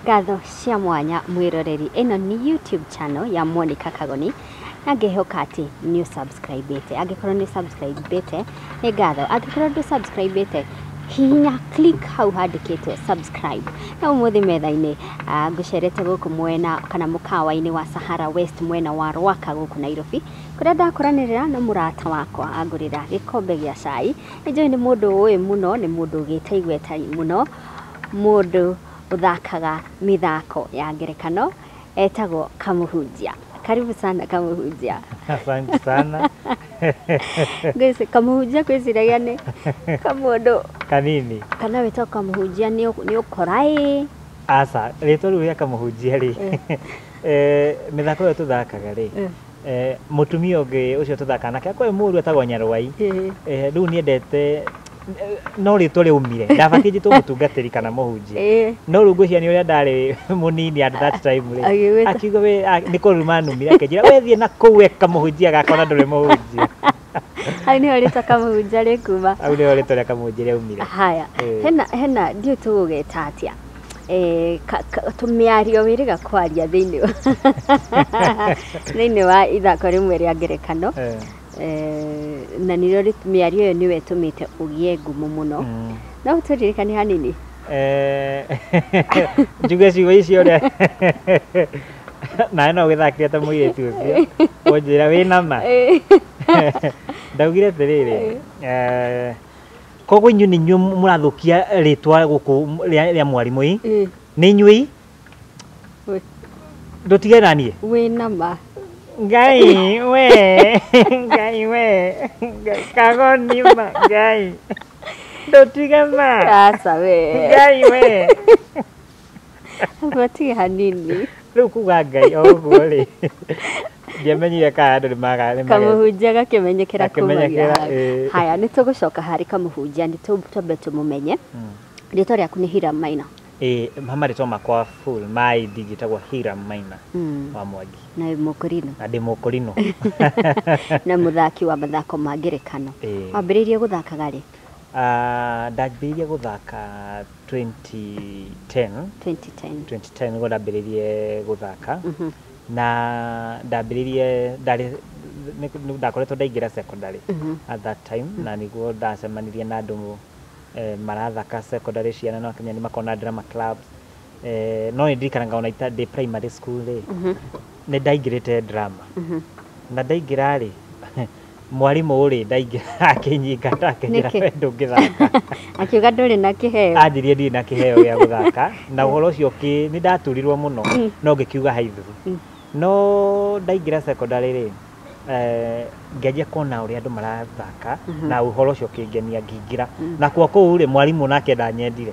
Ngatho cia mwanya mwiroreri, ĩno nĩ YouTube channel ya Monica Kagoni na ngĩhoka atĩ nĩ ũsubscribĩte. Angĩkorwo nĩ ũsubscribĩte nĩ ngatho, angĩkorwo ndũ subscribĩte hihinya click hau handĩkĩtwo subscribe. Na ũmũthĩ metha-inĩ ngũcerete gũkũ mwena kana mũkawa-inĩ wa Sahara West mwena wa Rwaka gũkũ Nairobi, kũrĩa ndakũranĩrĩra na mũrata wakwa angũrĩra gĩkombe gĩa cai. Nĩ njũĩ nĩ mũndũ ũĩ mũno, nĩ mũndũ ũgĩte igweta mũno, mũndũ ũthakaga mĩthako ya ngerekano, etagwo Kamũhunjia. Karibu sana, Kamũhunjia. Asante sana. Kamũhunjia kwĩciragia nĩ kamũndũ kanini kana wĩtagwo Kamũhunjia nĩ ũkora ĩ? Aca, rĩtwa rĩu rĩa Kamũhunjia rĩ, mĩthako ĩyo tũthakaga rĩ, mũtumia ũngĩ ũcio tũthakaga nake akoragwo mũru etagwo Nyarwai. Rĩu niendete no rĩtwa rĩaumire ndabatiĩ njĩtwo mũtungatĩri kana mũhunjia, no rĩu ngwĩciria nĩ ũrĩa ndarĩ mũnini at that time rĩ, akiuga we nĩ kũruma numire, akĩnjĩra we thiĩ na kũu we kamũhunjia gakwa na ndũrĩ mũhunjia. Hau nĩho rĩtwa Kamũhunjia rĩkuma. Hau nĩho rĩtwa rĩa Kamũhunjia rĩaumire. Haya, hena ndiũĩ tũgũgeta atĩa, tũmĩario wĩrĩga kwaria thĩinĩ wa ithako rĩmwe rĩa ngerekano, na nĩrĩo mĩario ĩyo nĩwe ĩtũmĩte ũgĩe ngumo mũno. No ũtũririkanie hanini? Njuge ciugo icio ũrĩa nawe no ũgĩthakire ta mũirĩtu ũcio ũnjĩra wĩna ma. Ndaugire atĩrĩrĩ, koguo inyuĩ nĩ inyuĩ mũrathũkia rĩtwa gũkũ rĩa mwarimũ ĩ, nĩ inyuĩ ndũtige naniĩ wĩna ma. Ngai we, Ngai we, Kagoni ma, Ngai ndũtige ma. Aca we. Ngai we. Batige hanini. Rĩu kuga Ngai o ũguo rĩ, ndiamenyire kana andũ nĩ Kamũhunjia gakĩmenyekera kumagia. Haya, nĩ tũgũcoka harĩ Kamũhunjia, nĩ twambe tũmũmenye. Rĩtwa rĩaku nĩ Hiram Maina? Ĩĩ, marĩtwa makwa full ma ID njĩtagwo Hiram Maina wa Mwangi. Na wĩ Mũkũrinũ? Na ndĩ Mũkũrinũ. Na mũthaki wa mathako ma ngerekano. Wambĩrĩirie gũthakaga rĩ? Ndambĩrĩirie gũthaka 2010. 2010. 2010 nĩguo ndambĩrĩirie gũthaka. Na ndambĩrĩirie ndarĩ ndakoretwo ndaingĩra secondary at that time, na nĩguo ndacemanirie na andũ marathaka secondary, ciana no kinya nĩ makoragwo na drama clubs. No nĩ ndirikanaga ona ndĩ primary school rĩ, nĩ ndaingĩrĩte drama. Na ndaingĩra rĩ, mwarimũ rĩ, ndaingĩra akĩnyingata akĩnjĩra we ndũngĩthaka. Akiuga ndũrĩ na kĩheo. Anjirie ndirĩ na kĩheo gĩa gũthaka, na ũhoro ũcio nĩ ndaturirwo mũno, no ngĩkiuga haithuru. No ndaingĩra secondary rĩ, ngĩanjia kuona ũrĩa andũ marathaka na ũhoro ũcio ũkĩngenia ngĩingĩra. Na kwa kũu rĩ, mwarimũ nake ndanyendire.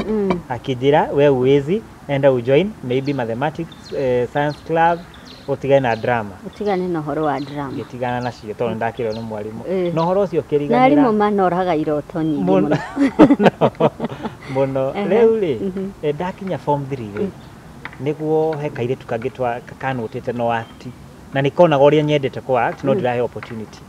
Akĩnjĩra we uwezi, enda ujoin maybe mathematics, science club, ũtigane na drama. Ũtigane na ũhoro wa drama. Ngĩtigana nacio tondũ nĩndakĩrwo nĩ mwarimũ. Na ũhoro ũcio ũkĩriganĩra. Na arimũ manoraga iroto nyingĩ mũno. Mũno. Rĩu rĩ, ndakinya form 3 rĩ, nĩguo he kairĩtu kangĩ kanũtĩte no act. Na nĩkonaga ũrĩa nyendete kũ act, no ndirahe opportunity.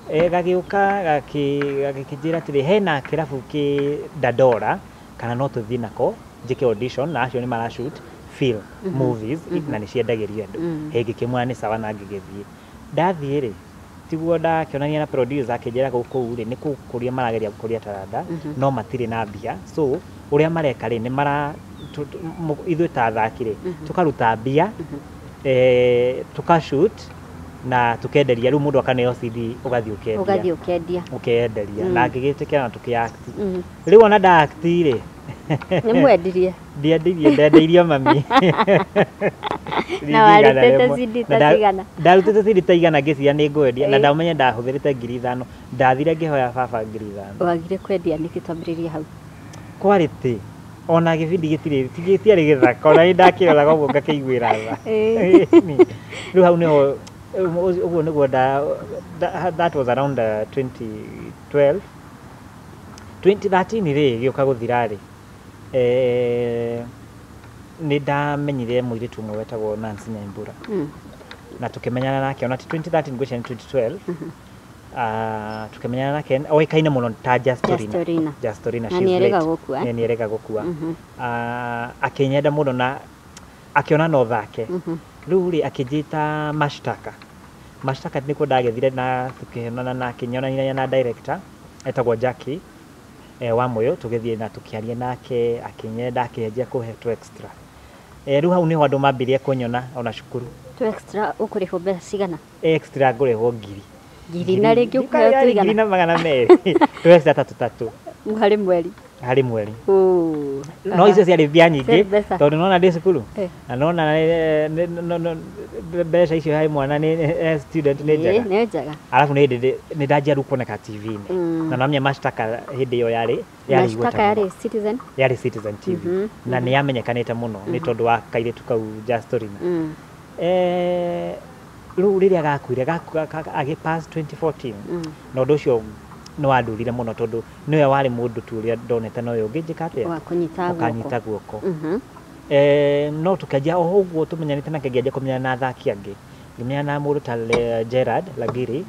Gagĩũka gagĩkĩnjĩra atĩrĩ, hena kĩrabu kĩ Dandora, kana no tũthiĩ nako njĩke audition, na acio nĩ mara shoot film movies na nĩ ciendagĩrio andũ. Ngĩkĩmwĩra nĩ sawa na ngĩgĩthiĩ. Ndathiĩ rĩ, tiguo ndakĩonania na producer akĩnjĩra gũkũ rĩ, nĩ kũria marageria gũkũria taranda, no matirĩ na mbia. So ũrĩa mareka rĩ, nĩ mara ithuĩ ta athaki rĩ, tũkaruta mbia, tuka shoot na tukenderia, rĩu mũndũ akaneo CD ũgathiĩ ũkendia. Ũgathiĩ ũkendia. Ũkenderia. Na ngĩgĩtĩkĩra na tũkĩ act. Rĩu ona nda act rĩ, Nĩ mwendirie? Ndiendirie, ndendeirio mami. Na warutĩte CD ta cigana? Ndarutĩte CD ta igana ngĩciria nĩ ngwendia, na ndamenye ndahũthĩrĩte 5,000. Ndathire ngĩhoya baba 5,000. Wagire kwendia nĩkĩ twambĩrĩrie hau? Quality. Ona gĩbindi gĩtirĩ, gĩtiarĩ gĩthaka, ona nĩ ndakĩroraga ũguo ngakĩiguĩra tha. Rĩu hau nĩho, ũguo nĩguo that was around 2012. 2013 rĩ, gĩũka gũthira rĩ, nĩ ndamenyire mũirĩtu ũmwe wetagwo Nancy Nyambura. Na tũkĩmenyana nake, ona ti 2013 ngwĩciria nĩ 2012. Tukĩmenyana nake, oĩkaine mũno ta Justorina. Justorina. Justorina, Na she's nĩ erĩga late. gũkua? Nĩ erĩga gũkua. Akĩnyenda mũno na Akĩona no thake. Rĩu rĩ, akĩnjĩta Mashtaka. Mashtaka nĩkuo ndagĩthire na tũkĩonana na akĩnyonania na director etagwo Jackie wa Moyo. Tũgĩthiĩ na tũkĩaria nake, akĩnyenda, akĩanjia kũhe tu extra. Rĩu hau nĩho andũ mambirie kũnyona ona cukuru. Tu extra ũkũrĩhwo mbeca cigana? Extra ngũrĩhwo ngiri. Ngiri na rĩngĩ ũkũheo Ngiri tũigana? na 200, tu extra tatũ tatũ. Harĩ mweri? Harĩ mweri. Oh. No icio ciarĩ mbia nyingĩ. Ciarĩ mbeca. Tondũ nona ndĩ cukuru na nona mbeca icio harĩ mwana nĩ student nĩ njega. Nĩ njega. Arabu nĩ hĩndĩ nĩ ndanjia rĩu kuoneka TV-inĩ. Na namenya Mashtaka hĩndĩ ĩyo yarĩ igweta Mashtaka mũno. yarĩ Citizen. Yarĩ Citizen TV. Na nĩ yamenyekanĩte mũno nĩ tondũ wa kairĩtu kau Justorina. Rĩu rĩrĩa gakuire, agĩpass 2014, na ũndũ ũcio nĩ wandurire mũno tondũ nĩwe warĩ mũndũ tu ũrĩa ndonete na ũyũ ũngĩnjĩka atĩa. Wa kũnyita guoko. Ũkanyita guoko. No tũkĩanjia o ũguo tũmenyanĩte nake, ngĩanjia kũmenyana na athaki angĩ, ngĩmenyana na mũndũ ta Gerard Lagiri,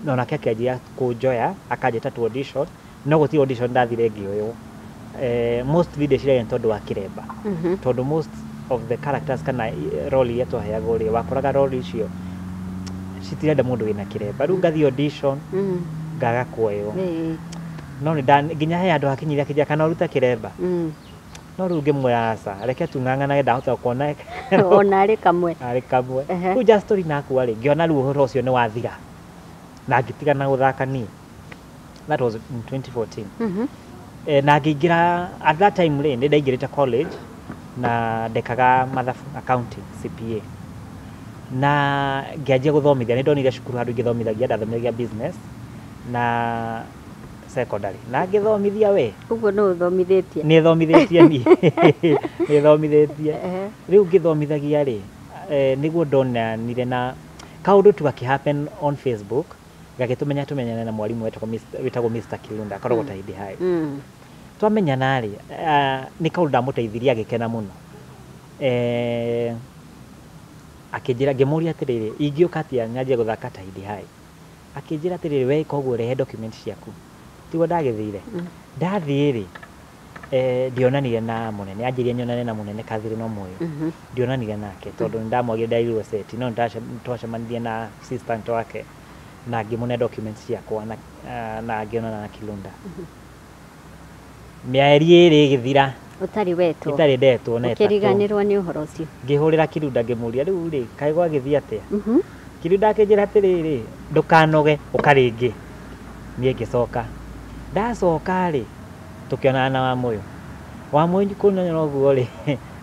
na onake akĩanjia kũnjoya, akanjĩta tu audition, no gũtirĩ audition ndathire ngĩoywo. Mostly ndĩciragia nĩ tondũ wa kĩremba, tondũ most of the characters kana role iria twaheagwo rĩ, wakoraga role icio citirenda mũndũ wĩna kĩremba. Rĩu ngathiĩ audition, ngaga kuoywo. No nĩ nginya he handũ hakinyire akĩnjĩra kana ũrute kĩremba. No rĩu ngĩmwĩra aca, reke tu ng'ang'anage, ndahota kuona. Ona arĩ kamwe. Arĩ kamwe. Rĩu Justin nakua rĩ, ngĩona rĩu ũhoro ũcio nĩ wathira na ngĩtigana gũthaka niĩ. That was in 2014. Na ngĩingĩra, at that time rĩ, nĩ ndaingĩrĩte college na ndekaga mathabu, accounting, CPA, na ngĩanjia gũthomithia. Nĩ ndonire cukuru handũ ingĩthomithagia, ndathomithagia business na secondary na ngĩthomithia we. Ũguo no ũthomithĩtie. Nĩ thomithĩtie niĩ, nĩ thomithĩtie. Rĩu ngĩthomithagia rĩ, nĩguo ndonanire na kaũndũ tu gakĩ happen on Facebook, gagĩtũmenya tũmenyane na mwarimũ wĩtagwo Mr. Kilunda, akoragwo Tahidi High. Twamenyana rĩ, nĩ kaũndũ ndamũteithirie, agĩkena mũno. Akĩnjĩra, ngĩmũria atĩrĩrĩ, ingĩũka atĩa nyanjie gũthaka Tahidi High? Akĩnjĩra atĩrĩrĩ, we koguo rehe document ciaku. Tiguo ndagĩthire. Ndathiĩ rĩ, ndionanire na mũnene, anjĩrire nyonane na mũnene Catherine Omoyo. Ndionanire nake tondũ nĩ ndamwagire, ndarirwo set, no nĩtwacemanirie na assistant wake na ngĩmũne documents ciakwa na ngĩonana na Kilunda. Mĩeri 2 ĩgĩthira. Ũtarĩ wetwo. Itarĩ ndetwo na ĩtatũ. Ũkĩriganĩrwo nĩ ũhoro ũcio. Ngĩhũrĩra Kilunda, ngĩmũria, rĩu rĩ, kaĩ gwagĩthiĩ atĩa? Kilunda akĩnjĩra atĩrĩrĩ, ndũkanoge, ũka rĩngĩ. Niĩ ngĩcoka. Ndacoka rĩ, tũkĩonana na Wamũyũ. Wamũyũ kũnyona ũguo rĩ,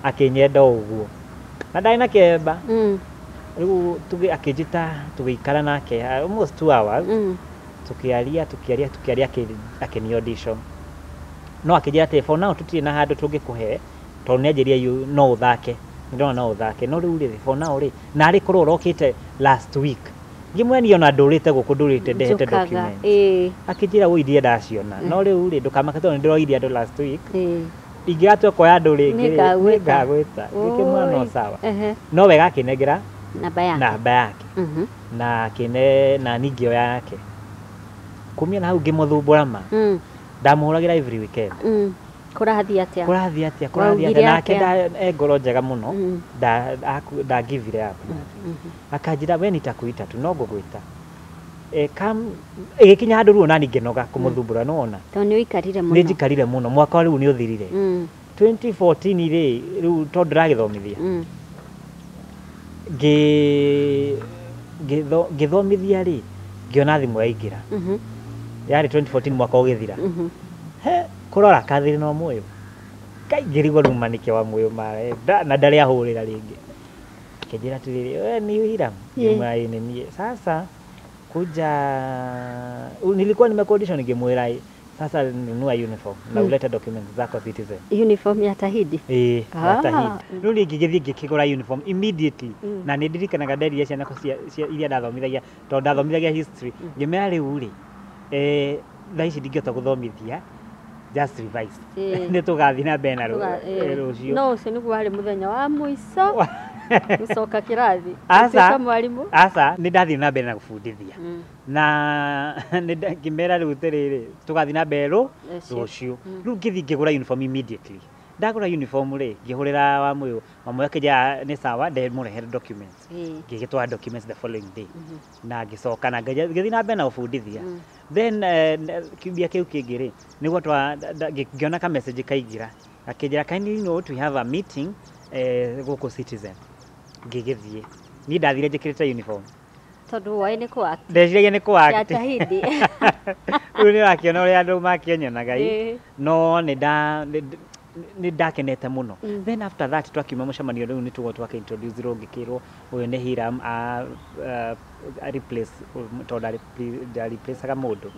akĩnyenda o ũguo na ndarĩ na kĩemba. Rĩu akĩnjĩta, tũgĩikara nake almost 2 hours. Tũkĩaria, tũkĩaria, tũkĩaria, akĩni audition, no akĩnjĩra atĩ for now tũtirĩ na handũ tũngĩkũhe, tondũ nĩ anjĩrire no ũthake, nĩ ndĩrona no ũthake, no rĩu rĩ, for now rĩ, na arĩ korwo ũrokĩte last week. Ngĩmwĩra niĩ ona ndũrĩte gũkũ, ndũrĩte ndehete Njũkaga. document. Akĩnjĩra woi, ndiĩ ndaciona, no rĩu rĩ, ndũkamake tondũ nĩ ndĩroire andũ last week, ingĩgatua kuoya andũ rĩngĩ rĩ, Nĩngagwĩta. nĩngagwĩta. Ngĩkĩmwĩra no Oi. sawa. No wega akĩnengera Namba yake. Namba yake. Na akĩne na niĩ ngĩoya yake. Kumia na hau ngĩmũthumbũra ma. Ndamũhũragĩra every weekend. Kũrathiĩ atĩa? Kũrathiĩ atĩa, kũrathiĩ Waugire atĩa? Nake atĩa? e ngoro njega mũno. Ndangivire up. Akanjĩra, we nitakuita tu, no ngũgwĩta. Ĩgĩkinya handũ rĩu onani ngĩnoga kũmũthumbũra, nĩwona. Tondũ nĩ ũikarire Nĩ mũno. njikarire mũno, mwaka rĩu nĩ ũthirire. 2014 rĩ, rĩu tondũ ndĩragĩthomithia, ngĩthomithia rĩ, ngĩona thimũ yaingĩra. Yarĩ 2014, mwaka ũgĩthira. He kũrora Catherine no Moyo, kaingĩrigwo rĩu manĩke wa Moyo marenda na ndarĩ ahũrĩra rĩngĩ. Akĩnjĩra atĩrĩrĩ, we ni Hiram? Ngĩmwĩra ĩ, nĩ niĩ. Sasa kuja, nilikuwa nimekuaudition. Ngĩmwĩra ĩ. Sasa nunua uniform na ulete documents zako Citizen. Uniform ya Tahidi. Ĩĩ, ya Tahidi. Rĩu niĩ ngĩgĩthiĩ ngĩkĩgũra uniform immediately. Na nĩ ndirikanaga nderire ciana iria ndathomithagia, tondũ ndathomithagia history, ngĩmera rĩu rĩ, thaa ici ndingĩhota gũthomithia, just revise, nĩ tũgathiĩ na mbere na rũciũ. No ũcio nĩguo warĩ mũthenya wa mũico gũcoka kĩrathi Aca. gũtuĩka mwarimũ? Aca, nĩ ndathiĩ na mbere na gũbundithia na ngĩmera rĩu atĩrĩrĩ, tũgathiĩ na mbere Rũciũ. rũciũ. Rĩu ngĩthiĩ ngĩgũra uniform immediately. Ndagũra uniform rĩ, ngĩhũrĩra wa mũyũ, Wamũyũ akĩnjĩra nĩ sawa, ndemũrehere documents. Ngĩgĩtwara documents the following day na ngĩcoka na ngĩthiĩ na mbere na gũbundithia. Then kiumia kĩu kĩngĩ rĩ, nĩguo ngĩona ka message kaingĩra akĩnjĩra, "Kindly note we have a meeting gũkũ Citizen." Ngĩgĩthiĩ, niĩ ndathire njĩkĩrĩte uniform. Tondũ woĩ nĩ kũ act. Ndeciragia nĩ kũ Ya act. Tahidi. Rĩu nĩ ũrakĩona ũrĩa andũ makĩnyonaga ĩ. No nĩ ndakenete mũno. Then after that twakiuma mũcemanio rĩu nĩ tuo twakĩ-introduce ngĩkĩrwo ũyũ nĩ Hiram a replace tondũ nda-replaceaga mũndũ.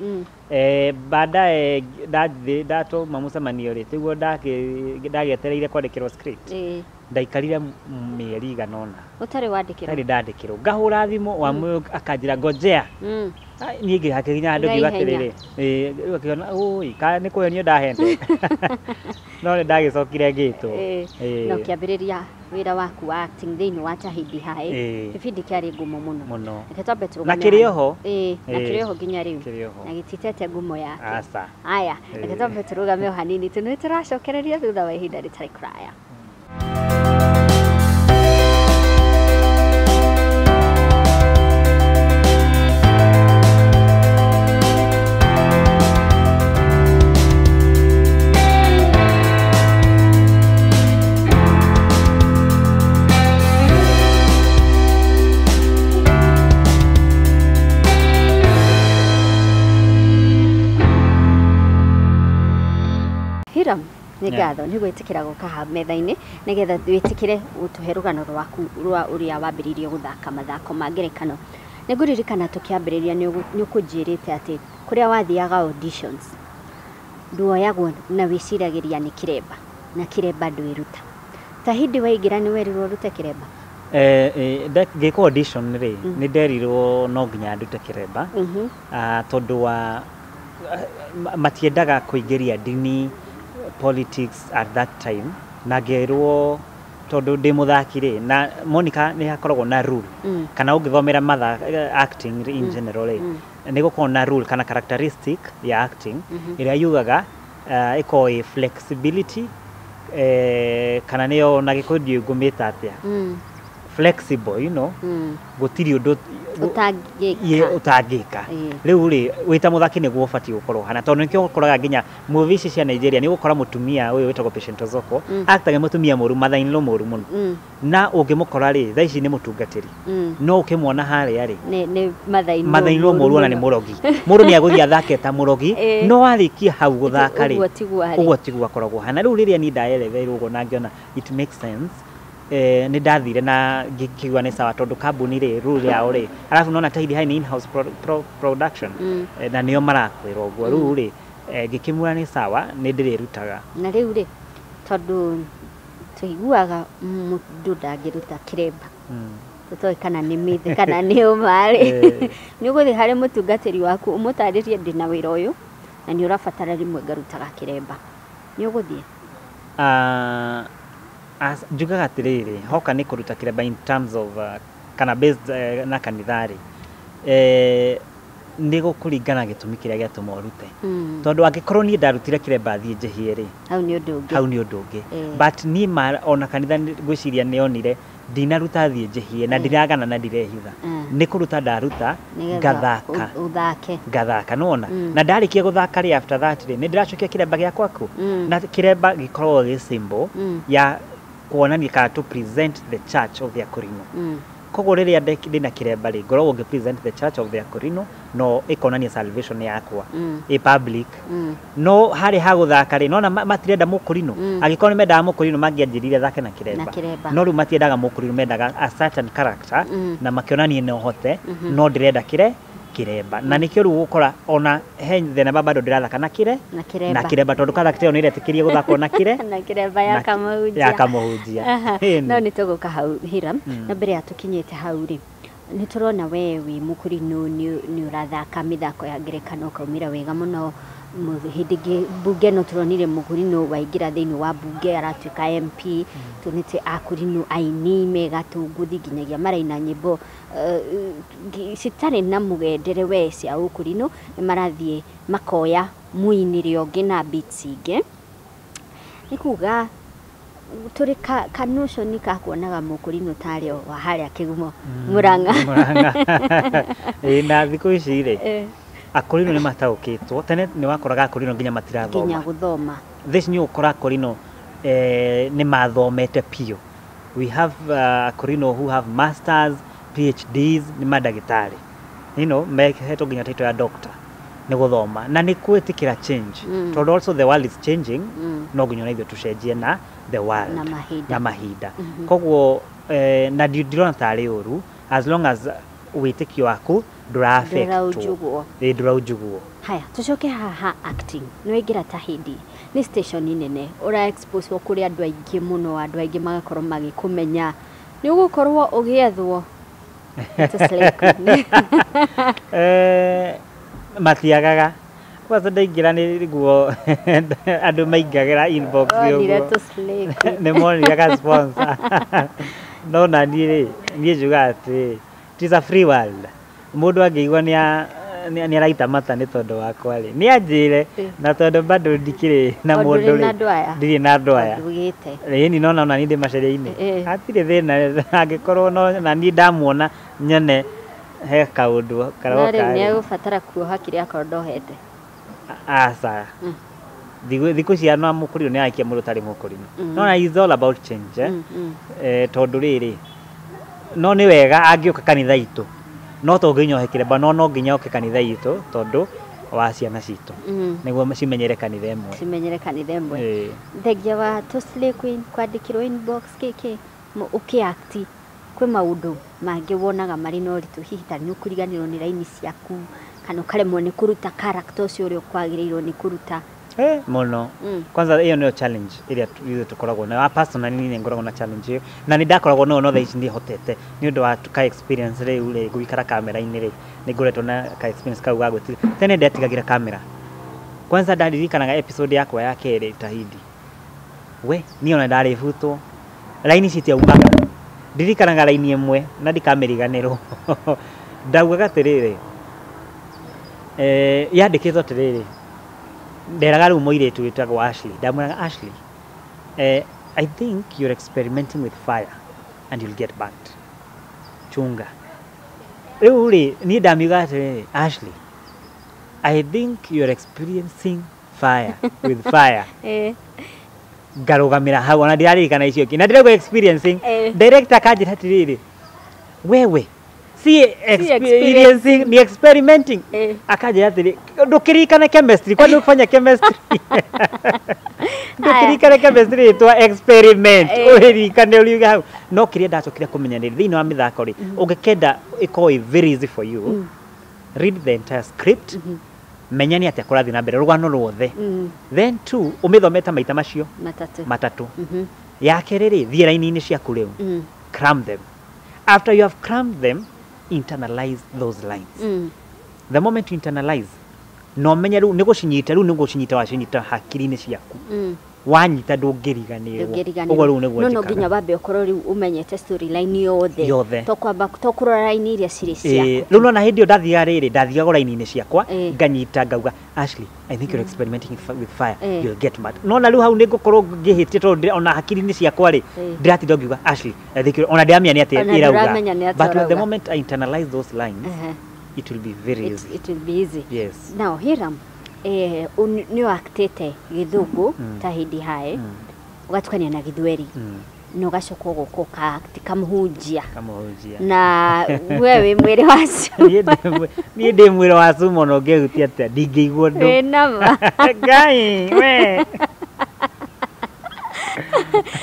Baadaye ndathiĩ ndatũma mũcemanio rĩ, tiguo ndagĩetereire kwandĩkĩrwo script. Ndaikarire mĩeri igana ũna Ũtarĩ wandĩkĩrwo. Ndarĩ ndandĩkĩrwo. Ngahũra thimũ, Wamũyũ akanjĩra ngojea. Ai, niĩ ngĩhakinya handũ ngiuga Naihenya. atĩrĩrĩ, rĩu akĩona ũi ka nĩ kũhenio ndahende, no nĩ ndagĩcokire ngĩtwo. Na ũkĩambĩrĩria wĩra waku wa acting thĩinĩ wa Tahidi High. Gĩbindi kĩarĩ ngumo mũno. Mũno. Reke twambe tũrũgame Na kĩrĩ hau. oho. Na kĩrĩ oho nginya rĩu. Kĩrĩ oho. Na gĩtitete ngumo yake. Aca. Aya, reke twambe tũrũgame o hanini tu, nĩ tũracokereria thutha wa ihinda rĩtarĩ kũraya. Hiram, nĩ ngatho nĩ gwĩtĩkĩra gũka haha metha-inĩ nĩgetha wĩtĩkĩre gũtũhe rũgano rwaku rwa ũrĩa wambĩrĩirie gũthaka mathako ma ngerekano. Nĩ ngũririkana tũkĩambĩrĩria nĩ ũkũnjĩrĩte atĩ kũrĩa wathiaga auditions nduoyagwo na wĩciragĩria nĩ kĩremba na kĩremba ndwĩruta. Tahidi waingĩra nĩ werirwo ũrute kĩremba? Ngĩkwo audition rĩ, nĩ nderirwo no nginya ndute kĩremba. Tondũ wa matiendaga kũingĩria ndini politics at that time, na ngĩrwo tondũ ndĩ mũthaki rĩ, na Monica nĩ hakoragwo na rule kana ũngĩthomera matha acting in general rĩ, nĩ gũkoragwo na rule kana characteristic ya acting ĩrĩa yugaga ĩkoragwo ĩ flexibility, kana nĩyo na Gĩkũyũ ndiũĩ ngũmĩta atĩa, flexible, gũtirĩ ũndũ Ũtangĩka. Ũtangĩka. Rĩu rĩ, wĩ ta mũthaki nĩguo ũbatiĩ gũkorwo hana, tondũ nĩkĩo ũkoraga nginya movie ici cia Nigeria nĩ ũgũkora mũtumia ũyũ wĩtagwo Patient Ozoko actage mũtumia mũru, mother-in-law mũru mũno, na ũngĩmũkora rĩ, thaa ici nĩ mũtungatĩri, no ũkĩmuona harĩa rĩ, Nĩ mother-in-law mother-in-law mũru, ona nĩ mũrogi. Mũndũ nĩ agũthiĩ athake ta mũrogi, no warĩkia hau gũthaka rĩ, Ũguo tiguo arĩ. Ũguo tiguo akoragwo hana. Rĩu rĩrĩa niĩ ndaeretherwo ũguo na ngĩona it makes sense, nĩ ndathire na ngĩkiuga nĩ sawa, tondũ kambuni rĩ, rule yao rĩ, arabu nona Tahidi High nĩ in-house production. Na nĩo marakwĩra ũguo. Rĩu rĩ, ngĩkĩmwĩra nĩ sawa, nĩ ndĩrĩrutaga. Na rĩu rĩ, tondũ tũiguaga mũndũ ndangĩruta kĩremba, tũtoĩ kana nĩ mĩthĩ kana nĩ ũma rĩ, nĩ ũgũthiĩ harĩ mũtungatĩri waku ũmũtarĩrie ndĩna wĩra ũyũ na nĩ ũrabatara rĩmwe ngarutaga kĩremba, nĩ ũgũthiĩ? Njugaga atĩrĩrĩ, hoka nĩ kũruta kĩremba in terms of kana based na kanitha rĩ, nĩ gũkũringana gĩtũmi kĩrĩa gĩatũma ũrute, tondũ angĩkorwo niĩ ndarutire kĩremba thiĩ njĩhie rĩ, Hau nĩ ũndũ ũngĩ. Hau nĩ ũndũ ũngĩ. But niĩ ona kanitha ngwĩciria nĩ onire ndinaruta thiĩ njĩhie na ndiragana na ndirehitha. Nĩ kũruta ndaruta Nĩgetha ngathaka. Ũthake. Ngathaka nĩwona, na ndarĩkia gũthaka rĩ, after that rĩ, nĩ ndĩracokia kĩremba gĩakwa kũ na kĩremba gĩkoragwo gĩ symbol ya kuonania kana to present the church of the Akorino. Koguo rĩrĩa ndĩna kĩremba rĩ, ngoragwo ngĩ present the church of the Akorino, no ĩkonania salvation yakwa ĩ public. No harĩ ha gũthaka rĩ, nona matirenda mũkũrinũ. Angĩkorwo nĩ mendaga mũkũrinũ, mangĩanjĩrire thake na kĩremba. Na kĩremba. No rĩu matiendaga mũkũrinũ, mendaga a certain character na makĩona niĩ no hote, no ndĩrenda kĩre kĩremba, na nĩkĩo rĩu gũkora ona he thenema bado ndĩrathaka na kĩre Na kĩremba. Na kĩremba, tondũ character ĩyo nĩ ĩretĩkĩria gũthakwo na kĩre na kĩremba ya kamũhunjia. Ya kamũhunjia. Ĩni. No nĩ tũgũka hau, Hiram. Na mbere ya tũkinyĩte hau rĩ, nĩ tũrona we wĩ mũkũrinũ, nĩ ũrathaka mĩthako ya ngerekano ũkaumĩra wega mũno. Hĩndĩ ĩngĩ mbunge no tũronire mũkũrinũ waingĩra thĩinĩ wa mbunge aratuĩka MP. Tuonete akũrinũ aini megatũngũthi nginyagia maraina nyĩmbo citarĩ na mũgendere we cia ũkũrinũ, nĩ marathiĩ makoya mũinĩre ũngĩ na beats ingĩ, nĩ kuga Tũrĩ ka notion ka kuonaga mũkũrinũ tarĩ o wa harĩa Kĩgumo, Mũrang'a. Mũrang'a. Ĩĩ, na thikũ ici rĩ, akũrinũ nĩ mataũkĩtwo. Tene nĩ wakoraga akũrinũ nginya matirathoma. Nginya gũthoma. Thaa ici nĩ ũgũkora akũrinũ nĩ mathomete biũ. We have akũrinũ who have masters, PhDs, nĩ mandagĩtarĩ. Mehetwo nginya title ya doctor nĩ gũthoma na nĩ gwĩtĩkĩra change, tondũ also the world is changing. No nginya ona ithuĩ tũcenjie na the world. Na mahinda. Na mahinda. Koguo na ndirona tarĩ ũru as long as wĩtĩkio waku ndũra-affectwo. Ndũraunjugwo. Ĩĩ, ndũraunjugwo. Haya, tucoke haha acting. Nĩ waingĩra Tahidi, nĩ station nene, ũra expose kũrĩ andũ aingĩ mũno, andũ aingĩ magakorwo magĩkũmenya. Nĩ ũgũkorwo ũgĩethwo. It's a slay queen. Matiagaga. Kwanza ndaingĩra nĩguo andũ maingagĩra inbox. Onire ũguo. Tũ slay queen. Nĩ monire ga sponsor. No na niĩ rĩ, niĩ njugaga atĩrĩ, it is a free world. Mũndũ angĩigua nĩ araita mata nĩ tondũ wakwa rĩ, nĩ anjĩre, na tondũ bado ndikĩrĩ na O mũndũ ndũrĩ na rĩ, andũ aya. Ndirĩ na andũ aya. Ndugĩte. Ĩni nona ona niĩ ndĩ maceria-inĩ. Hatirĩ thĩna angĩkorwo no na niĩ ndamuona nyone he kaũndũ No karoka rĩu nĩ rĩ. egũbatara kuoha kĩrĩa akorwo ndohete. Aca. Thikũ ici ana mũkũrinũ nĩ araikia mũndũ ũtarĩ mũkũrinũ. No na it's all about change, eh? Tondũ rĩrĩ, no nĩ wega angĩũka kanitha itũ, no to nginya ohe kĩremba, no no nginya oke kanitha itũ tondũ wa ciana citũ, nĩguo cimenyere kanitha ĩmwe. Cimenyere kanitha ĩmwe. Ĩĩ. Thengia wa tũ slay queen kwandĩkĩrwo inbox kĩkĩ, ũkĩ-act kwĩ maũndũ mangĩ wonaga marĩ na ũritũ, hihi ta nĩ ũkũriganĩrwo nĩ raini ciaku kana ũkaremwo nĩ kũruta character ũcio ũrĩa ũkwagĩrĩirwo nĩ kũruta? Mũno. Kwanza ĩyo nĩyo challenge ĩrĩa ithuĩ tũkoragwo nayo. Personally niĩ ngoragwo na challenge ĩyo na nĩ ndakoragwo nayo, no thaa ici nĩ hotete nĩ ũndũ wa ka experience. Rĩu rĩ, gũikara kamera-inĩ rĩ, nĩ ngoretwo na ka experience kau ga gwĩtiria. Tene ndetigagĩra kamera. Kwanza ndaririkanaga episode yakwa ya kerĩ Tahidi, we niĩ ona ndarĩbutwo, raini citiaumaga. Ndirikanaga raini ĩmwe na ndikamĩriganĩrwo. Ndaugaga atĩrĩrĩ, yandĩkĩtwo atĩrĩrĩ, nderaga rĩu mũirĩtu wĩtagwo Ashley, ndamwĩraga, "Ashley, I think you're experimenting with fire and you'll get burnt. Chunga." Rĩu rĩ, niĩ ndamiuga atĩrĩrĩ, "Ashley, I think you're experiencing fire with fire." Ngarũgamĩra hau, ona ndiraririkana icio ingĩ na ndĩrauga experiencing. Director akanjĩra atĩrĩrĩ, "Wewe si experiencing, ni experimenting." Akanjĩra atĩrĩ, "Ndũkĩririkane chemistry, kwani ũkufanya chemistry? Ndũkĩririkane chemistry ĩtwa experiment, ũririkane ũriuge hau." No kĩrĩa ndacokire kũmenya nĩ thĩinĩ wa mĩthako rĩ, ũngĩkenda ĩkorwo ĩ very easy for you, read the entire script, menya nĩ atĩa kũrathiĩ na mbere rũgano ruothe. Then two, ũmĩthomete maita macio matatũ. Matatũ. Ya kerĩ rĩ, thiĩ raini-inĩ ciaku rĩu, cram them. After you have crammed them, internalize those lines. The moment you internalize na ũmenye rĩu nĩ gũcinyita, rĩu nĩ gũcinyita, wacinyita hakiri-inĩ ciaku, wanyita ndũngĩriganĩrwo. Ndũngĩriganĩrwo. Ũguo rĩu nĩguo No njĩkaga. nginya wambe ũkorwo rĩu ũmenyete storyline yothe. Yothe. To kwamba to kũrora raini iria cirĩ ciaku. Rĩu nona hĩndĩ ĩyo ndathiaga rĩrĩ, ndathiaga raini-inĩ ciakwa, nganyita ngauga, "Ashley, I think you're experimenting with fire, you'll get mad." Nona rĩu hau nĩ ngũkorwo ngĩhĩtie tondũ ona hakiri-inĩ ciakwa rĩ, ndĩratinda ngiuga, "Ashley, I think you're-" ona ndiramenya nĩ atĩa Ona ĩrauga. ndũramenya nĩ atĩa But the ũrauga. moment I internalize those lines, it will be very easy. It will be easy. Yes. Now Hiram, nĩ waktĩte Gĩthũngũ Tahidi High, ũgatukania na Gĩthweri, na ũgacoka ũgoka ũka-act kamũhunjia. Kamũhunjia. Na we wĩ mwĩrĩ wa cuma. Niĩ ndĩ mwĩrĩ wa cuma, ona ũngĩhutia atĩa ndingĩigua ũndũ. Wĩ nama. Ngai we.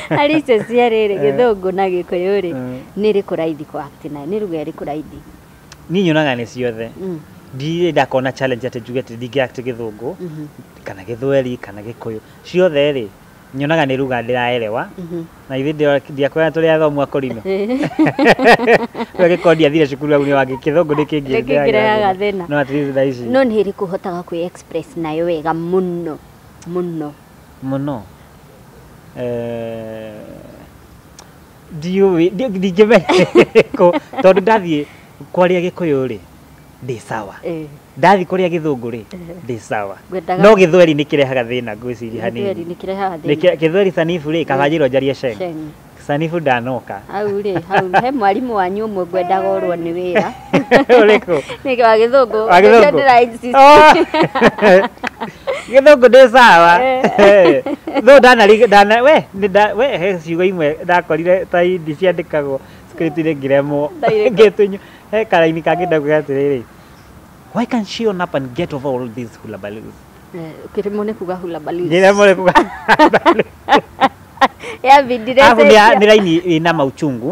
Harĩ icio cierĩ rĩ, Gĩthũngũ na Gĩkũyũ rĩ, nĩ ĩrĩkũ raithi kũ act nayo? Nĩ ruga ĩrĩkũ raithi? Niĩ nyonaga nĩ ciothe. Ndirĩ ndakona challenge atĩ njuge atĩ ndingĩ-act Gĩthũngũ kana Gĩthweri kana Gĩkũyũ. Ciothe rĩ, nyonaga nĩ ruga ndĩraerewa. Na ithuĩ ndiakwĩra tũrĩ athomu akũrinũ, rĩu angĩkorwo ndiathire cukuru hau nĩ wangĩ Kĩthũngũ nĩ Nĩ kĩngĩrehaga thĩna. No at least thaa ici. No nĩ ĩrĩkũ ũhotaga kwĩ express nayo wega mũno mũno? Mũno, ndiũĩ, ndingĩmenya ĩrĩkũ tondũ ndathiĩ kwaria Gĩkũyũ rĩ, ndĩ sawa. Ndathi kũrĩa gĩthũngũ rĩ, ndĩ sawa. No gĩthweri nĩ kĩrehaga thĩna ngwĩciria hanini. Gĩthweri nĩ kĩrehaga thĩna. Gĩthweri sanifu rĩ, kabanjĩrwo njarie Sheng. Sanifu ndanoka. Hau rĩ, hau he mwarimũ wanyu ũmwe ngwendaga orwo nĩ wĩra. Ũrĩkũ? Nĩ wa gĩthũngũ. Wa gĩthũngũ. Ndĩra insist. Gĩthũngũ ndĩ sawa. Thũ ndana we we he ciugo imwe ndakorire ta indi ciandĩkagwo script-inĩ ngĩremwo. Ngĩtunyo. He karaini kangĩ ndauga atĩrĩrĩ, why can't she own up and get over all these hullabaloos? Kĩrĩmwo nĩ kuga hullabaloos. Ngĩremwo nĩ kuga hullabaloos. Yabindire. Arabu nĩ raini ĩna mauchungu.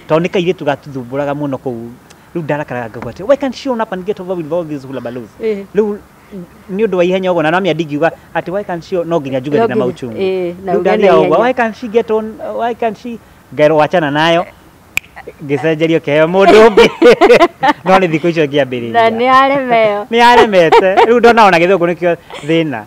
Tondũ nĩ kairĩtu gatuthumbũraga mũno kũu. Rĩu ndarakaraga ngauga atĩ why can't she own up and get over with all these hullabaloos? Rĩu nĩ ũndũ wa ihenya ũguo na namia ndingiuga atĩ why can't she, no nginya njuge ndĩna mauchungu. Rĩu ndaria ũguo, why can't she get on, why can't she, ngerwo wachana nayo. Ngĩcenjerio kĩheo mũndũ ũngĩ. No nĩ thikũ icio ngĩambĩrĩria. Na nĩ aremeo. Nĩ aremete. Rĩu ndona ona gĩthũngũ nĩkĩo thĩna.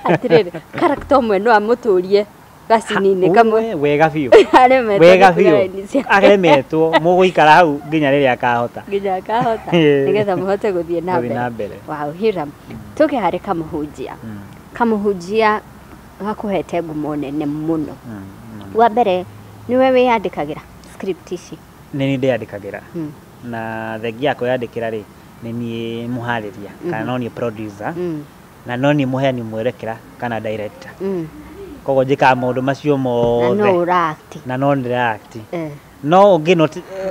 Atĩrĩrĩ, character ũmwe no amũtũrie gacini-inĩ kamwe. Wega biũ. Aremete. Wega biũ. Aremetwo, mũgũikara hau nginya rĩrĩa akahota. Nginya akahota. Nĩgetha mũhote gũthiĩ na mbere. Wow, Hiram. Tũke harĩ Kamũhunjia. Kamũhunjia gakũhete ngumo nene mũno. Wa mbere, nĩwe wĩyandĩkagĩra script ici? Nĩ niĩ ndĩyandĩkagĩra. Na thengia ya kwĩyandĩkĩra rĩ, nĩ niĩ mũharĩria kana no niĩ producer na no niĩ mũheani mwerekera kana director. Koguo njĩkaga maũndũ macio mothe. Na no ũra-act. Na no ndĩra-act. No ũngĩ no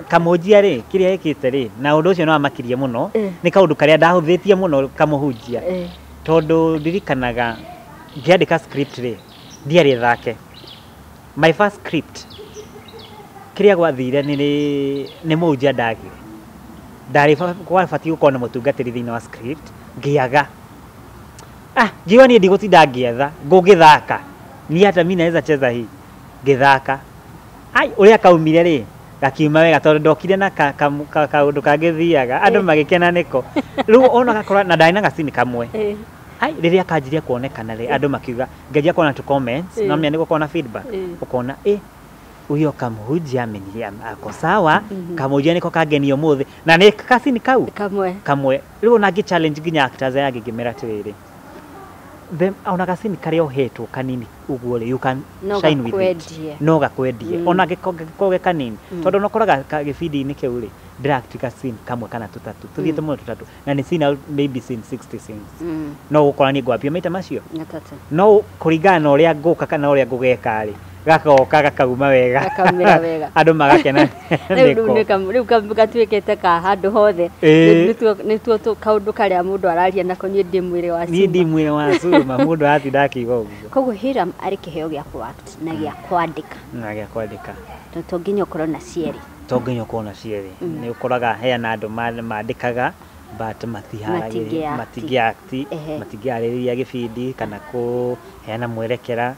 Kamũhunjia rĩ, kĩrĩa ĩkĩte rĩ, na ũndũ ũcio nĩ wamakirie mũno, nĩ kaũndũ karĩa ndahũthĩtie mũno Kamũhunjia. Tondũ ndirikanaga ngĩandĩka script rĩ, ndiarĩ thake. My first script kĩrĩa gwathire nĩ mũhunjia ndagire. Ndarĩ gwabatiĩ gũkorwo na mũtungatĩri thĩinĩ wa script, ngĩaga. Ngiuga niĩ ndigũtinda ngĩetha, ngũgĩthaka. Niĩ hata mimi naweza cheza hii. Ngĩthaka. Ai, ũrĩa kaumire rĩ, gakiuma wega tondũ ndokire na kaũndũ kangĩthiaga, andũ magĩkena nĩko. Rĩu ona gakora na ndarĩ na gacini kamwe. Ai, rĩrĩa kanjirie kuonekana rĩ, andũ makiuga, ngĩanjia kuona tu comments, no menya nĩ gũkorwo na feedback. Ũkona, huyo Kamũhunjia ameniria ako sawa. Kamũhunjia nĩko kangenia ũmũthĩ. Na nĩ gacini kau kamwe. Kamwe. Rĩu ona ngĩ challenge nginya actors aya angĩ ngĩmera atĩrĩrĩ, ona gacini karĩa ũhetwo kanini ũguo rĩ, you can shine with it. No gakwendie. Ona gĩkorwo ge kanini. Tondũ no ũkoraga gĩbindi-inĩ kĩu rĩ, ndĩra-act gacini kamwe kana tũtatũ. Tũthiĩte mũno tũtatũ. Na nĩ scene maybe scene 60 scenes. No gũkora niĩ ngwambia maita macio. No kũringana na ũrĩa ngũka kana ũrĩa ngũgeka rĩ, gakoka gakauma wega. Gakaumĩra wega. Andũ magakena nĩko. Rĩu gatuĩkĩte ka handũ hothe. Nĩtuo kaũndũ karĩa mũndũ araria nako niĩ ndĩ mwĩrĩ wa cuma. Niĩ ndĩ mwĩrĩ wa cuma, mũndũ aratinda akiuga ũguo. Koguo Hiram arĩ kĩheo gĩa kũ-act na gĩa kwandĩka. Na gĩa kwandĩka. To nginya ũkorwo na cierĩ. To nginya ũkorwo na cierĩ. Nĩ ũkoraga heana andũ mandĩkaga but matiharagĩria, matingĩ-act, matingĩharĩrĩria gĩbindi kana kũheana mwerekera.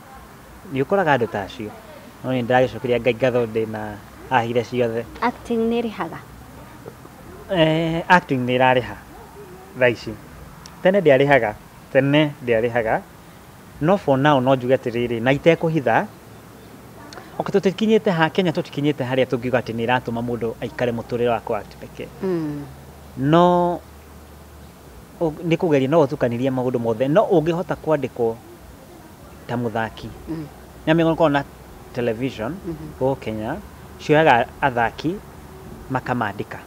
Nĩ ũkoraga andũ ta acio. No nĩ ndĩragĩcokeria Ngai ngatho ndĩna ahire ciothe. Acting nĩ ĩrĩhaga? Acting nĩ ĩrarĩha thaa ici. Tene ndĩarĩhaga, tene ndĩarĩhaga. No for now no njuge atĩrĩrĩ, na itekũhitha, okay, tũtikinyĩte ha Kenya, tũtikinyĩte harĩa tũngiuga atĩ nĩ ĩratũma mũndũ aikare mũtũrĩre wa kũ-act pekee. No nĩ kũgeria no ũtukanirie maũndũ mothe, no ũngĩhota kwandĩkwo ta mũthaki. Nĩ gũkorwo na television gũkũ Kenya cioyaga athaki makamandĩka.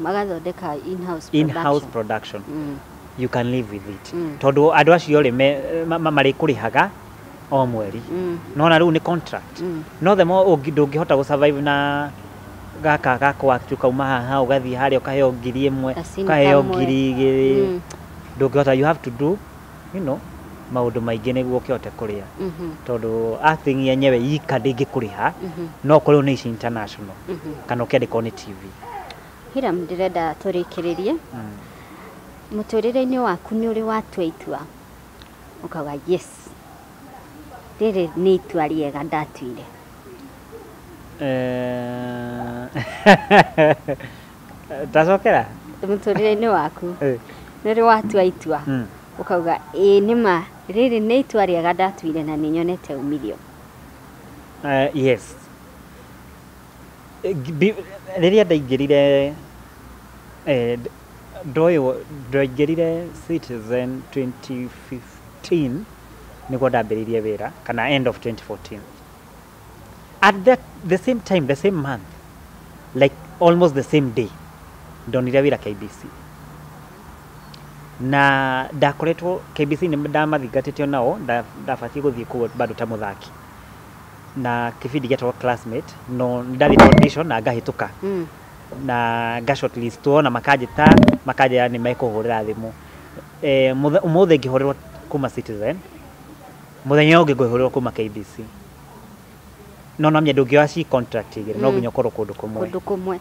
Magathondeka in-house production. In-house production. You can live with it. Tondũ andũ acio rĩ marĩkũrĩhaga o mweri. No na rĩu nĩ contract. No the more ndũngĩhota gũ survive na gaka gakwa ukauma haha ũgathiĩ harĩa ũkaheo 1,000, ũkaheo 2,000. Ndũngĩhota, you have to do, you know, maũndũ maingĩ nĩguo ũkĩhote kũrĩa. Tondũ acting yenyewe ika ndĩngĩkũrĩha, no ũkorwo nĩ ici international kana ũkĩandĩkwo nĩ TV. Hiram, ndĩrenda tũrĩkĩrĩrie. Mũtũrĩre-inĩ waku nĩ ũrĩ watua itua ũkauga yes, rĩrĩ nĩ itua rĩega ndatuire? Tacokera mũtũrĩre-inĩ waku nĩ ũrĩ watua itua ũkauga ĩĩ nĩma rĩrĩ nĩ itua rĩega ndatuire na nĩ nyonete umithio? Yes. Rĩrĩa ndaingĩrire Ndoĩ ndaingĩrire Citizen 2015 nĩguo ndambĩrĩirie wĩra, kana end of 2014. At that, the same time, the same month, like almost the same day, ndonire wĩra KBC. Na ndakoretwo KBC nĩ ndamathingatĩte nao, ndabatiĩ gũthiĩ kũu bado ta mũthaki na kĩbindi gĩetagwo Classmate, no ndathiĩte audition na ngahĩtũka na nga shortlistwo na makanjĩta makanjĩra nĩ mekũhũrĩra thimũ. Ũmũthĩ ngĩhũrĩrwo kuma Citizen, mũthenya ũngĩ ngĩhũrĩrwo kuma KBC. No namenya ndũngĩoya ci contract igĩrĩ, no nginya ũkorwo kũndũ kũmwe. Kũndũ kũmwe.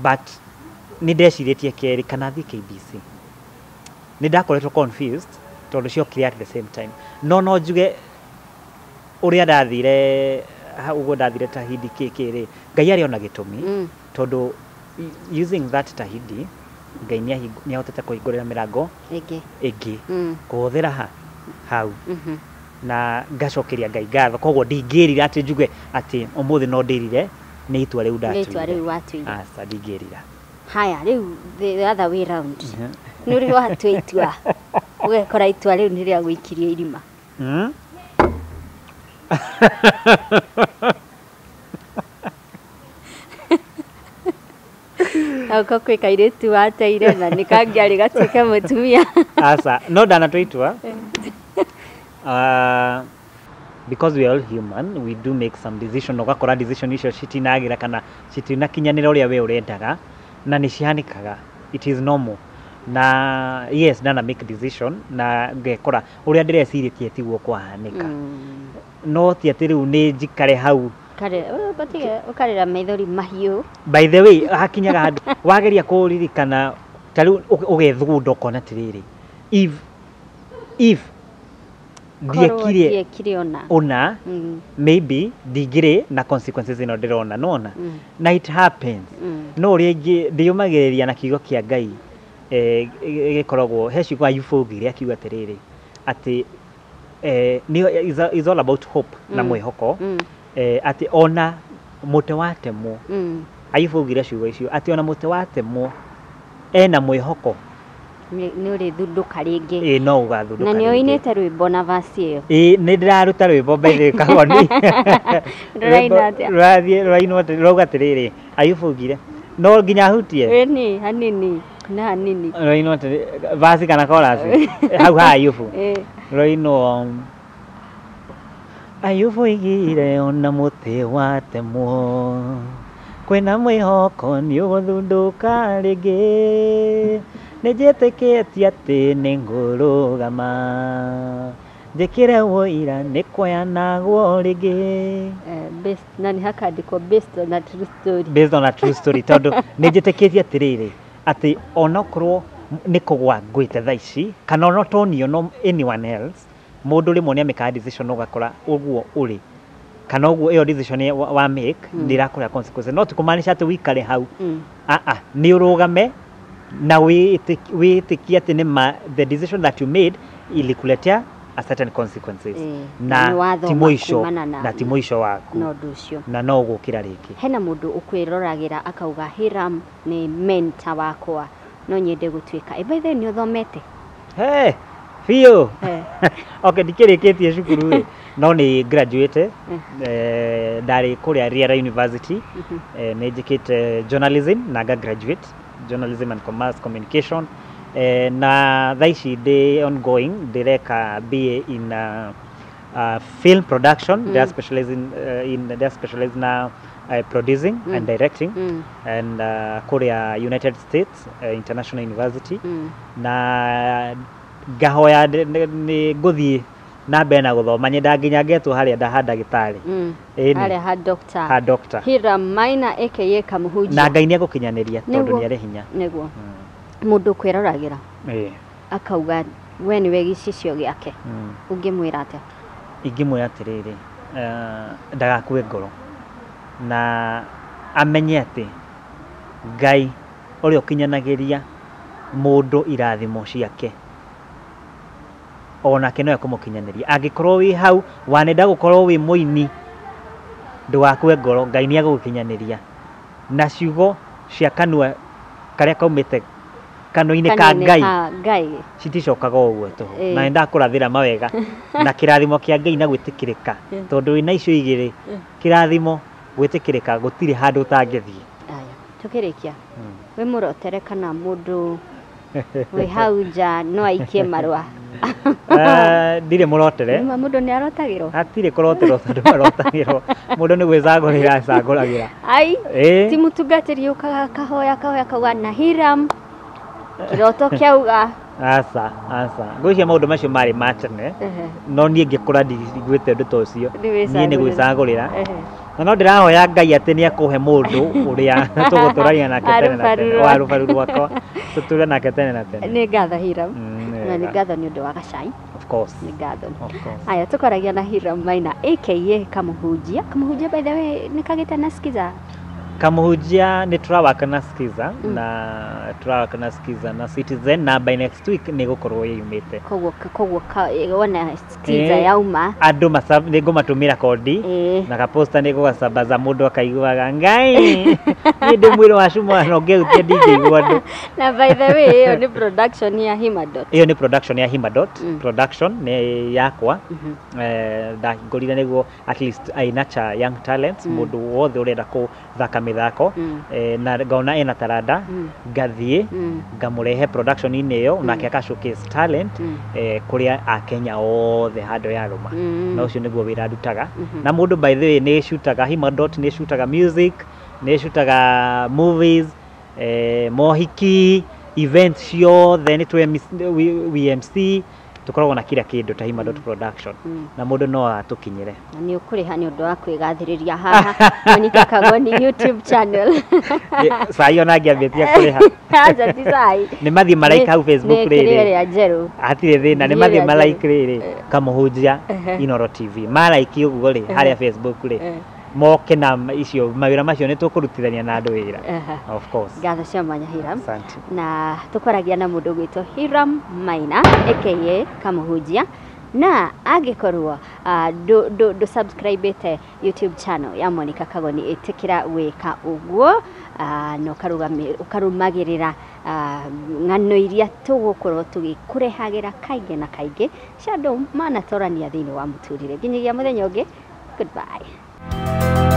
But nĩ ndecirĩtie kerĩ kana thiĩ KBC. Nĩ ndakoretwo confused tondũ ciokire at the same time. No no njuge ũrĩa ndathire ũguo ndathire Tahidi kĩ rĩ, Ngai arĩ ona gĩtũmi, tondũ using that Tahidi Ngai nĩ ahotete kũhingũrĩra mĩrango ĩngĩ kũhũthĩra hau na ngacokeria Ngai ngatho. Koguo ndingĩrira atĩ njuge atĩ ũmũthĩ no ndĩrire nĩ itua rĩu ndatuire. Nĩ itua rĩu watuire. Aca, ndingĩrira. Haya, rĩu the other way round. Nĩ ũrĩ watua itua ũgekora itua rĩu nĩ rĩa gũikirie irima. Ako kwĩ kairĩtu wateire na nĩ kangĩarĩ gatuĩke mũtumia. Aca, no ndanatua itua. Because we are all human, we do make some decision. Ũgakora decision icio citinagĩra kana citinakinyanĩra ũrĩa we ũrendaga, na nĩ cihanĩkaga. It is normal. Na yes, ndana make decision na ngekora ũrĩa ndĩrecirĩtie tiguo kwahanĩka. No ti atĩ rĩu nĩ njikare hau. Ũkarĩra maithori mahiũ. By the way, hakinyaga handũ wageria kũririkana ta rĩu ũgethugunda ũkona atĩrĩrĩ, if ndiekire ũna, maybe ndingĩrĩ na consequences ĩno ndĩrona, nona na it happens. No ũrĩa ingĩ ndĩyũmagĩrĩria na kiugo kĩa Ngai, gĩkoragwo he ciugo Ayubu augire akiuga atĩrĩrĩ atĩ is all about hope na mwĩhoko, atĩ ona mũtĩ watemwo, Ayubu augire ciugo icio atĩ ona mũtĩ watemwo ena mwĩhoko nĩ ũrĩthundũka rĩngĩ. Ĩĩ, no ũgathundũka. Na nĩ ũinĩte rwĩmbo na verse ĩyo. Ĩĩ, nĩ ndĩraruta rwĩmbo by the way Kagoni. Rũraina atĩa? Rũrathiĩ rũrainwo rũrauga atĩrĩrĩ, Ayubu augire no nginya ahutie. Ĩni, hanini, na hanini. Rũrainwo atĩrĩ, verse kana chorus? Hau ha Ayubu. Rũrainwo Ayubu augire ona mũtĩ watemwo kwĩna mwĩhoko nĩ ũgũthundũka rĩngĩ, nĩ njĩtĩkĩtie atĩ nĩ ngũrũgama njĩkĩre ũira nĩ kwoyanagwo rĩngĩ. Na nĩ hakandĩkwo based on a true story. Based on a true story, tondũ nĩ njĩtĩkĩtie atĩrĩrĩ atĩ onokorwo nĩ kũgwa ngwĩte thaa ici kana ona tonio no anyone else, mũndũ rĩmwe nĩ amĩkaga decision ũgakora ũguo ũrĩ kana ũguo ĩyo decision wa make nĩ ĩrakũrĩa consequences. No ti kũmaanisha atĩ wĩikare hau. Nĩ ũrũgame na wĩtĩkie atĩ nĩ ma the decision that you made ilikuletea a certain consequences, na ti mũico, na ti mũico waku no ũndũ ũcio, na no ũgũkĩra rĩngĩ. Hena mũndũ ũkwĩroragĩra akauga Hiram nĩ mentor wakwa, no nyende gũtuĩka. By the way, nĩ ũthomete? He, biũ. Okay, ndikĩrĩkĩtie cukuru rĩ, no nĩ graduate. Ndarĩ kũrĩa Riara University. Nĩ njĩkĩte journalism na nga graduate journalism and commerce communication. Na thaa ici ndĩ ongoing ndĩreka BA in film production. They are specializing in they are specialized na producing and directing and kũrĩa United States International University. Na ngahoya nĩ ngũthiĩ na mbere na gũthoma, nyenda nginya ngetwo harĩa ha ndagĩtarĩ. Harĩa ha doctor. Ha doctor. Hiram Maina aka Kamũhunjia. Na Ngai nĩ egũkinyanĩria tondũ nĩ arĩ hinya. Nĩguo. Mũndũ kwĩroragĩra akauga we nĩwe gĩcicio gĩake, ũngĩmwĩra atĩa? Ingĩmwĩra atĩrĩrĩ, ndagakue ngoro na amenye atĩ Ngai ũrĩa ũkinyanagĩria mũndũ irathimo ciake onake no ekũmũkinyanĩria. Angĩkorwo wĩ hau wanenda gũkorwo wĩ mũini, ndũgakue ngoro, Ngai nĩ egũgũkinyanĩria. Na ciugo cia kanua karĩa kaumĩte kanua-inĩ ka Ngai Ngai citicokaga o ũguo tũhũ. Na nĩndakũrathĩra mawega na kĩrathimo kĩa Ngai na gwĩtĩkĩrĩka, tondũ wĩna icio igĩrĩ, kĩrathimo, gwĩtĩkĩrĩka, gũtirĩ handũ ũtangĩthiĩ. Aya, tũkĩrĩkia, wĩ mũrotere kana mũndũ wĩ hau nja no aikie marũa? Ndirĩ mũrotere. Nĩma mũndũ nĩ arotagĩrwo? Hatirĩ kũroterwo, tondũ marotagĩrwo mũndũ nĩ gwĩcagũrĩra acagũragĩra. Ai, ti mũtungatĩri ũkaga kahoya kahoya kauga na Hiram kĩroto kĩauga? Aca, aca, ngwĩciria maũndũ macio marĩ ma tene, no niĩ ngĩkũra ndiguĩte ũndũ ta ũcio. Niĩ nĩ gwĩcagũrĩra, na no ndĩrahoya Ngai atĩ nĩ akũhe mũndũ ũrĩa tũgũtũrania nake tene na tene, wa rũbaru rwakwa, tũtũre nake tene na tene. Nĩ ngatho Hiram, na nĩ ngatho nĩ ũndũ wa gacai. Of course. Nĩ ngatho. Of course. Aya, tũkoragia na Hiram Maina aka Kamũhunjia. Kamũhunjia, by the way, nĩ kagĩte na Skiza? Kamũhunjia nĩ tũrawaka na Skiza, na tũrawaka na Skiza na Citizen, na by next week nĩ gũkorwo yumĩte. Koguo wona Skiza yauma, andũ nĩ ngũmatũmĩra kondi na gaposta nĩ gũgacambaza, mũndũ akaiguaga Ngai niĩ ndĩ mwĩrĩ wa cuma na ũngĩhutia ndingĩigua andũ. Na by the way, ĩyo nĩ production ya Himadot? Ĩyo nĩ production ya Himadot. Production nĩ yakwa, ndahingũrire nĩguo at least I nurture young talents, mũndũ wothe ũrenda gũthaka mĩthako na ngona ena taranda, ngathiĩ ngamũrehe production-inĩ ĩyo, nake aka showcase talent kũrĩa akenya othe handũ yarũma. Na ũcio nĩguo wĩra ndutaga. Na mũndũ, by the way, nĩ shootaga, Himadot nĩ shootaga music, nĩ shootaga movies, mohiki, events ciothe nĩ we MC, tũkoragwo na kila kĩndũ ta Himadot Production, na mũndũ no atũkinyĩre. Na nĩ ũkũrĩha nĩ ũndũ wa kwĩgathĩrĩria haha Monica Kagoni YouTube channel? Cai ona ngĩambĩtie kũrĩha. Aca, ti cai. Nĩ mathiĩ maraika hau Facebook. Nĩ rĩrĩ. kĩrĩa ĩrĩa njerũ. Hatirĩ thĩna, nĩ Nĩ mathiĩ ĩrĩa malaike rĩrĩ Kamũhunjia Inoro TV, malaiki ũguo rĩ harĩa Facebook rĩ, moke na icio mawĩra macio nĩ tũkũrutithania na andũ wĩra. Of course. Ngatho cia mwanya, Hiram. Asante. Na tũkwaragia na mũndũ gwĩtwo Hiram Maina aka Kamũhunjia, na angĩkorwo ndũ subscribe YouTube channel ya Monica Kagoni, ĩtĩkĩra gwĩka ũguo, na ũkarũmagĩrĩra ng'ano iria tũgũkorwo tũgĩkũrehagĩra kaingĩ na kaingĩ cia andũ manatorania thĩinĩ wa mũtũrĩre. Nginyagia mũthenya ũngĩ, goodbye.